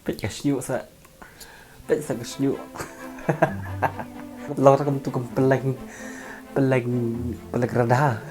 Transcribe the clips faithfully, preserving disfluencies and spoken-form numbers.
Peit ka shñiuh sa. Peit sa ka shñiuh. Long ra kum tu kum peleng. Peleng, peleng rada.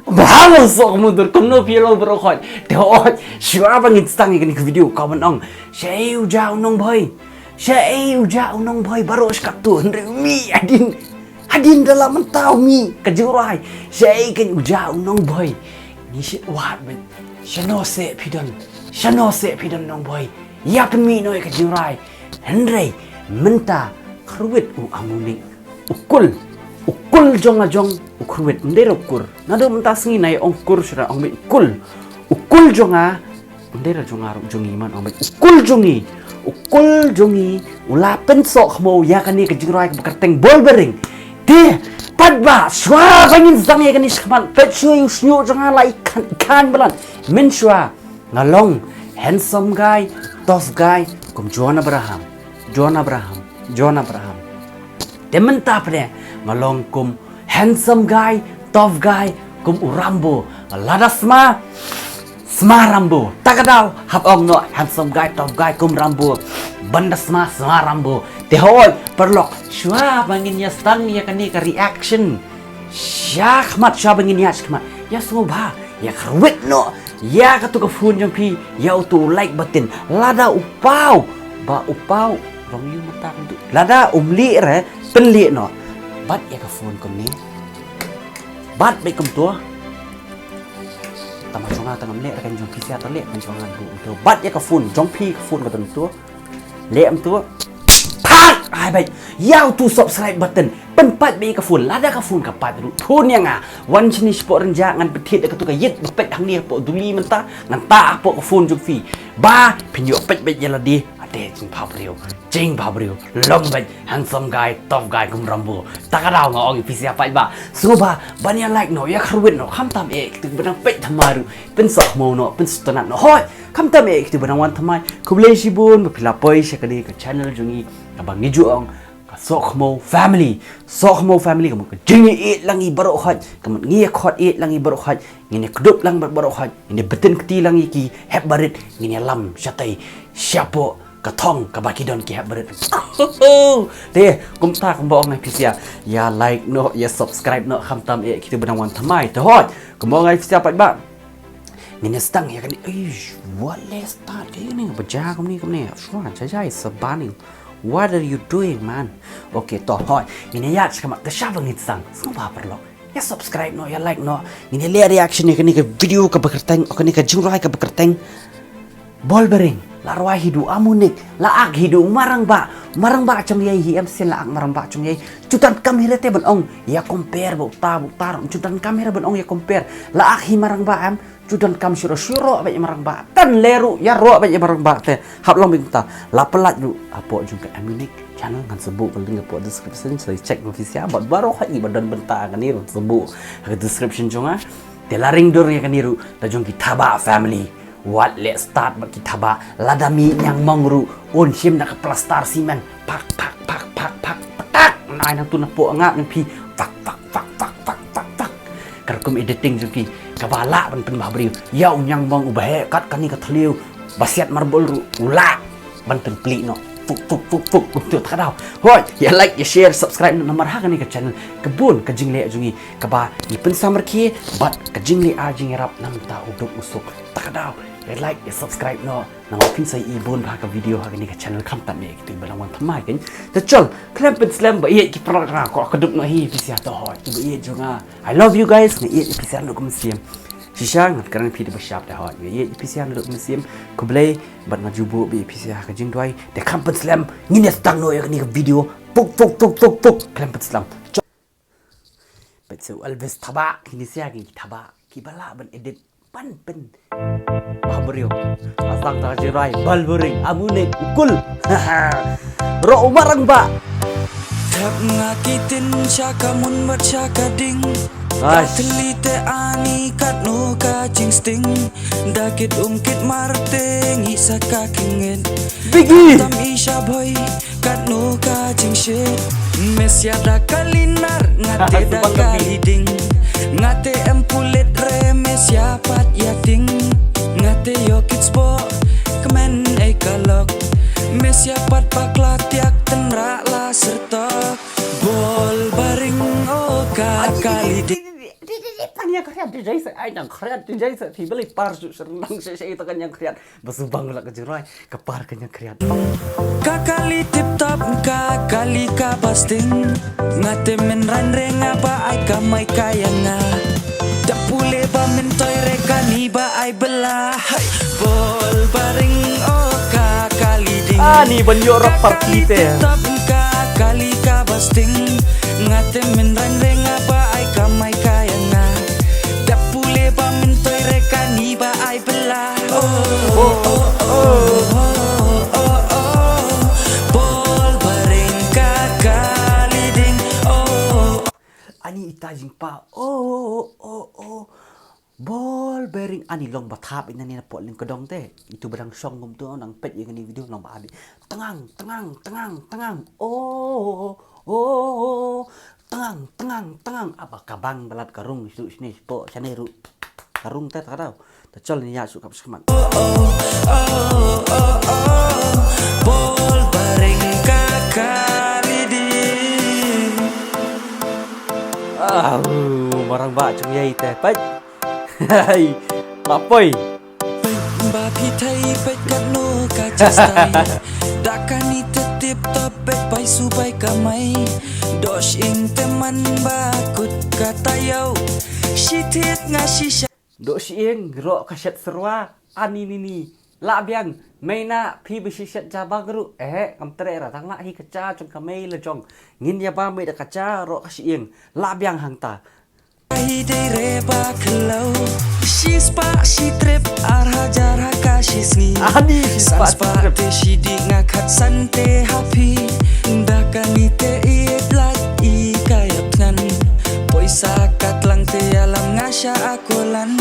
Bha mo soh ka mundur kumno phi long baroh khoit. Te hooid, shuwa ba ngin sdang ïa kane ka video kaba ong shaei u ja u nongbhoi. Shaei u ja u nongbhoi baroh shi katto, hynrei mi hadien, hadien da la mynta u mih ka jingrwai. Shaei kan u ja u nongbhoi. Ngi shu wad beit. Shano seh phi don. Shano seh phi don nongbhoi. Ïa pynmih noh ïa ka jingrwai. Hynrei mynta kyrwit u Amunik. U kul. U kul jong nga jong u kyrwit. Ym dei ruh u kur. Naduh mynta sngi nai ong kur shuwa ong beit u kul. U kul jong nga. Ym dei ruh jong nga ruh jong ngi man ong beit u kul jong ngi. U kul jong ngi. U la pynsoh khmo ïa kane ka jingrwai kaba kyrteng Bolbering. Te pat ba shuwa ba ngin sdang ïa kane shakhmat peit shuwa ïa u shñiuh jong nga la i khan, i khan balan. Mynshuwa nga long handsome guy, tough guy kum John Abraham. John Abraham. John Abraham. Te mynta pat nga long kum handsome guy, tough guy kum u Rambo. Lada sma, sma Rambo. Ta ka daw hap ong noh handsome guy, tough guy kum Rambo. Ban da sma, sma Rambo. Te hooid paralok, shuwa ba ngin ïa sdang ïa kane ka reaction shakhmat, shuwa ba ngin ïa shakhmat, ïa sngewbha ïa kyrwit noh ïa katu ka phone jong phi, ïa utu u like button. Lada u paw, ba u paw rong ïu mynta kumtu. Lada um lieh re, pynlieh noh. Bat ïa ka phone kumne. Bat beit kumtu. Tang ma jong nga tang ngam leh re, kan jong phi sha ta leh, kan jong nga kumtu. Bat ïa ka phone jong phi, ka phone ka don tu. Leh kumtu. Phak! Ai beit. Ïa utu subscribe button. Pynpait beit ïa ka phone. Lada ka phone ka pait ruh, phone ïa nga. Wan shane shapoh rynjah ngan pynthied ïa katu ka ïit ba peit hangne hapoh duli mynta. Ngan tah hapoh ka phone jong phi. Ba phin ïoh peit beit ïa lade. Ade jingbhabriew. Jingbhabriew. Long beit handsome guy, tough guy kum Rambo. Ta ka daw nga ong ïa phi sha paidbah. Sngewbha ban ïa like noh, ïa kyrwit noh. Khamtam eh kito ba dang peit thymmai ruh. Pynsoh khmo noh, pynsngewtynnat noh. Hooid. Khamtam eh kito ba dang wan thymmai. Khublei shibun ba phi la poi sha kane ka channel jong ngi kaba ngi ju ong ka Sohkhmo Family. Sohkhmo Family, ka mut ka jingïaieit lang ïa baroh khoit, ka mut ngi ïa khot ïeit lang ïa baroh khoit, ngin ïa kdup lang bad baroh khoit, ngin ïa btin kti lang ïa ki hep barit, ngin ïa lam shatei shapoh ka thong kaba ki don ki hep barit. Te kumta kumba ong ïa phi sha, ïa like noh, ïa subscribe noh, khamtam eh kito ba dang wan thymmai. Te hooid, kumba ong ïa phi sha paidbah. Ngin ïa sdang ïa kane. Eish, wat leh start ïa kane, ba ja kumne kumne. Shwa, jajai sa baning. What are you doing, man? Okay, to hooid. Ngin ïa ïaid shakhmat, te shwa ba ngin sdang, sngewbha paralok, ïa subscribe noh, ïa like noh. Ngin ïa leh reaction ïa kane ka video kaba kyrteng, oh, kane ka jingrwai kaba kyrteng Bolbering. La rwai hi da u Amunik. La ak hi da u Marangbah. Marangbah Chongyei hi, em sien la ak Marangbah Chongyei. Ju donkam hi re te ban ong ïa compare bad uta bad uta. Ju donkam hi re ban ong ïa compare. La ak hi Marangbah em. Ju donkam shuh ruh, shuh ruh bad ïa Marangbah. Tang leh ruh, ïaroh bad ïa Marangbah te. Hap long beit kumta. La pyllait ruh hapoh jong ka Amunik channel, ngan sa buh ka link hapoh description, sa check ma phi sha. Bad baroh hi ba don bynta kane ruh sa buh ha ka description jong nga. Te la ring dur ïa kane ruh da jong ki Thabah Family. Wat leh start bad ki Thabah. Lada mih ñiangmong ruh, un shim da ka plaster cement. Phak, phak, phak, phak, phak, phak. Nai nangtu napoh nga nang phi. Phak, phak, phak, phak, phak, phak, phak. Ka rukom editing jong ki kaba lah ban pynbhabriew. Ïa u ñiangmong uba heh kat kane ka thliew ba siat marble ruh u lah ban pynplie noh. Puk, puk, puk, puk. Kumtu ta ka daw. Hooid, ïa like, ïa share, subscribe noh namar ha kane ka channel ka bun ka jingleh jong ngi kaba ngi pynsamrkhie bad ka jingleh ar jingïarap na ka bynta u duk u suk. Ta ka daw. Ïa like, ïa subscribe noh. Namar phin sa ïohi bun bha ka video ha kane ka channel, khamtam eh kito ba dang wan thymmai kein. Te chol, khlem pynslem, ba ïeit ki paralok, nga kwah kdup noh hi ïa phi sha, to hooid kiba ïeit jong nga. I love you guys, nga ïeit ïa phi sha naduh ka mynsiem. Shisha nga kren ïa phi da ba shap, te hooid nga ïeit ïa phi sha naduh ka mynsiem. Khublei bad nga ju buh beit ïa phi sha ha ka jingduwai. Te khlem pynslem, ngin ïa sdang noh ïa kane ka video. Puk, puk, puk, puk, puk. Khlem pynslem. Peit sha u Elvis Thabah, kine sha ki Thabah kiba lah ban edit ban pynbhabriew. Asang ta ka jingrwai Bolbering, Amunik, u kul. Roh u Marangbah. Thep nga ki tin sha ka mun bad sha ka ding. Ka thylli te ani katno ka jingsting. Da kit um kit mar te ngi sa ka kynget. Biggie. Tam i sha bhoi. Katno ka jingshit. Me sia da ka linar, nga te da ka leading. Nga te em pulit re, me sia pat ïa ting. Nga te ïoh kit sport, kmen ei ka lok. Mes ïa pat bakla tiak tynrah la syrtok. Bol baring o ka kali ding. Tang ïa khriat di jai se, ai nang khriat di jai se, phi beli par su sernang se se ita kan ïa khriat. Ba su bang la ka jingroi, ka par ka ïa khriat. Ka kali tip top, ka kali kaba sting. Nga te men ran re nga ba ai kamai ka ïa nga. Da pule ba men toi re kani ba ai bela. Hai, bol baring o ka kali ding. Ani ban ïoh rap party te. Ka kali tip top, ka kali kaba sting. Nga te men ran re nga ba ai kamai ka ïa nga. Da pule ba men toi re kani ba ai bela. Oh, oh, oh, oh, oh, oh. Bol baring ka kali ding. Oh. Ani ita jingpa. Oh, oh, oh, oh. Bol baring ani long ba thap ina ni na pot ling kedong te. Itu ba dang shong ngum tu nang pet ïa kani video long ba abi. Tengang, tengang, tengang, tengang. Oh, oh, oh, oh. Tengang, tengang, tengang. Aba kabang balat karung su sini po sini ru. Karung te ta dau. Ta chol ni ya su kap skmat. Bol baring ka kali ding. Ah, marang ba chung yai te pet. Hai, lapoi. Pet ba phi thai pet kat no ka chastai. Da kani te tip top pet bai su bai kamai. Dosh ing te man ba kut ka tayau. Shi thiet nga shisha. Doh shi ing, roh ka shet serwa, ani ni ni. La biang, mei na, phi ba shi shet jaba gru. Eh, kam tre ra, tang la hi ka cha, chong ka mei la jong. Ngin ya ba mei da ka cha, roh ka shi ing. La biang hang ta. Hi dei re ba khlo. Shi spa, shi trip, ar hajar ha ka shi sngi. Ani, shi spa, shi trip. Te shi di nga khat san te ha phi. Da kani te i et lak i ka yap nan. Poisa ka tlang te alam nga sha Kolan.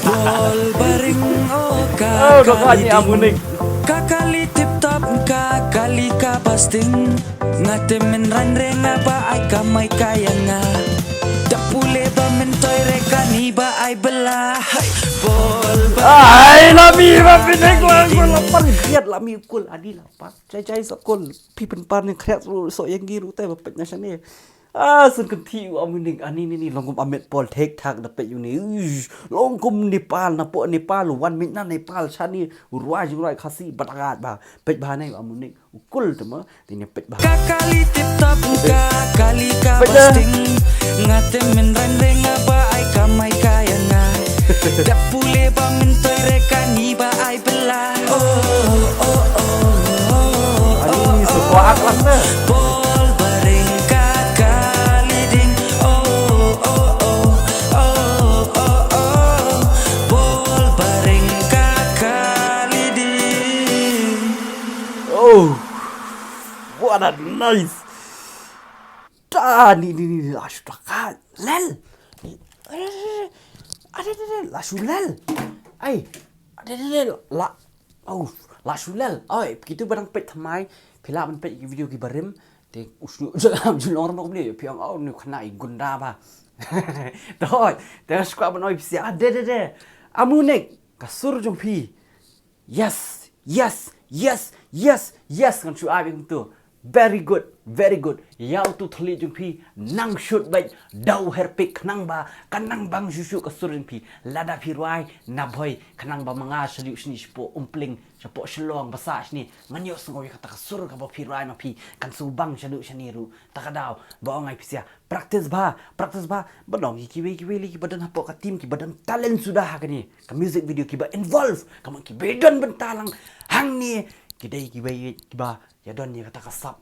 Bol baring o ka kali ding. Ka kali tip top, ka kali kaba sting. Nga te men ran re nga ba ai kamai ka ïa nga. Da pule ba men toi re kani ba ai bela. Hai, bol baring. Ai, lami ba pynhek lang, ba la pan khiat lami kul, adi la pan. Chai chai sa kul, phi pynpar ni khiat ru, so yang gi ru te ba pet na shane. Ah, sun kan thi u amuning, ani ni ni long kum amet pol thek thak da pet yu ni. Uish, long kum Nepal, na po Nepal, wan mit na Nepal, shani, ruai jing ruai khasi, batagat ba, pet ba ne u amuning, u kul te ma, ti ne pet ba. Ka kali tip top, ka kali kaba sting, nga te men ran re nga ba ai kamai ka ïa nga. Da pule ba men toi re kani ba ai bela. Oh, oh, oh, oh, oh, oh. Ani, sebuah akhlak na. Bol baring ka kali ding. Oh, oh, oh, oh, oh, oh. Bol baring ka kali ding. Oh, what a nice. Ta ni ni ni la shu ta ka lel. Ada ada ada la shu lel. Ai, ada ada ada la. Oh, la shu lel. Oi, begitu barang pet thamai. Phi lah ban pet video ki barim. Te usnu jalam julong ram ko beli. Phi ong, oh, ni khana i gunda ba. Toi, te squad ban oi phi ada ada ada. Amunek, ka sur jong phi. Yes, yes, yes, yes, yes, ngan shu ai bik tu. Very good, very good. Ïa utu thli jong phi nang shut bad daw her pik khnang ba ka nang bang shu shu ka sur jong phi. Lada phi rwai na bhoi khnang ba ma nga sha liu shni shapoh Umpling, shapoh Shillong ba sah shni. Ngan ïoh sngew ïa kata ka sur kaba phi rwai ma phi kan shu bang sha liu shni ruh. Ta ka daw ba ong ai phi sia. Practice bha, practice bha. Ba dang ki kiwei kiwei lei kiba don hapoh ka team kiba don talent suda ha kane ka music video kiba involve. Ka mon kiba don bynta lang hangne. Ki dei kiwei kiba ïa don ïa kata ka sap.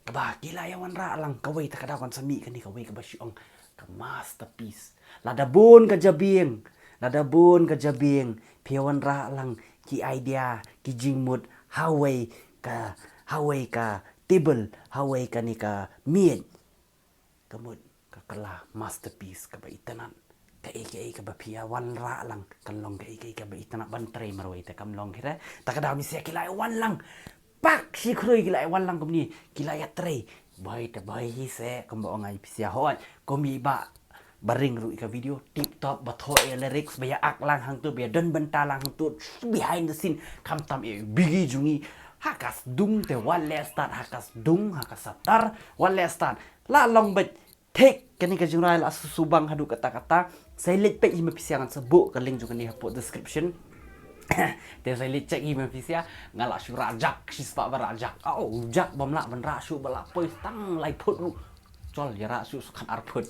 Kaba ki la ïa wanrah lang kawei ta ka daw kan sa mih kane kawei kaba shu ong ka masterpiece. Lada bun ka jabieng, lada bun ka jabieng phi ïa wanrah lang ki idea, ki jingmut hawei ka, hawei ka table, hawei kane ka miej. Ka mut ka kylla masterpiece kaba itynnad. Kaei kaei kaba phi ïa wanrah lang kan long kaei kaei kaba itynnad ban trei marwei te kam long hi re. Ta ka daw mi sia ki la ïa wan lang. Pak shi khrui ki la ïa wan lang kumne ki la ïa trei. Bhoi te bhoi hi se kumba ong ai phi sia hoi. Kum i ba ba ring ruh ïa ka video tip top, ba thoh ïa lyrics, ba ïa ak lang hangto, ba ïa don bynta lang hangto, behind the scene, khamtam ïa bigi jong ngi ha ka sdung te wat leh stad, ha ka sdung, ha ka satar wat leh stad. La long beit. Thik, kane ka jingrwai la subang haduh katta katta. Sa ïa leit peit hi ma phi sha, ngan sa buh ka link jong kane hapoh description. Te sa ïa leit check hi ma phi sha, nga la shu rah jak, shispah ba rah jak. Oh, jak bym lah ban rah shuh ba la poi tang lai phut ruh. Chol ïa rah shuh shu khatar phut.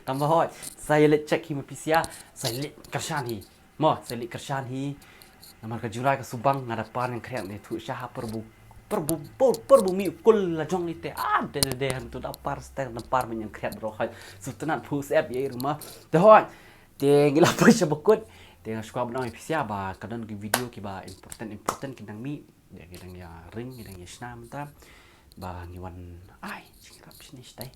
Tang ba hoi, sa ïa leit check hi ma phi sha, sa ïa leit kyrshan hi. Mo, sa ïa leit kyrshan hi. Namar ka jingrwai ka subang, nga da par ñiangkhriat ne thuh sha ha pyrbu, pyrbu, pyrbu, pyrbu mih kul la jong lei te. Ah, de de de, hangto da par steng, da par mih ñiangkhriat baroh hoi. Sngewtynnat phu sep ïa i ruma. Te hoi. Te ngi la poi sha bakut. Te nga sngewbha ban ong ïa phi sha ba ka don ki video kiba important important ki dang mih. Ïa ki dang ïa ring, ki dang ïa shna mynta. Ba ngi wan ai jingïarap shane shatai.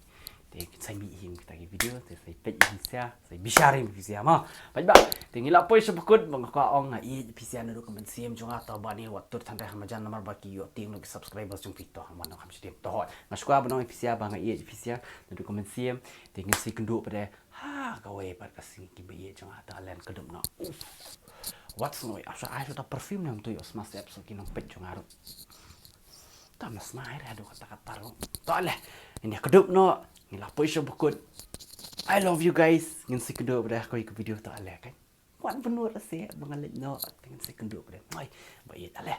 Te kin sa mih hi kita ki video, te sa peit hi sha, sa bishar hi sha ma. Peit ba. Te ngi la poi sha bakut, ba nga kwah ong nga ïeit phi sha naduh ka mynsiem jong nga, to ba ni wat tur than re ha majan namar ba ki ïoh tieng noh ki subscribers jong phi, to ha man kham shadem, to hoi. Nga sngewbha ban ong ïa phi sha ba nga ïeit phi sha naduh ka mynsiem. Te ngin sa ïakynduh pat de ha kawei pat ka sngi, kiba ïeit jong nga, to leh, kdup noh. Uff. Wat snoi, asha ai shuh ta perfume ne, to ïoh sma sep shuh ki nongpeit jong nga ruh. Ta ma sma ai re haduh katta katta ruh. To leh, ngin ïa kdup noh, ngi la poi sha bakut. I love you guys. Ngin sa ïakynduh pat de ha kawei ka video, to leh, kan. Wan bynta re se ba nga leit noh, te ngin sa ïakynduh pat de. Oi, ba ïeit, to leh.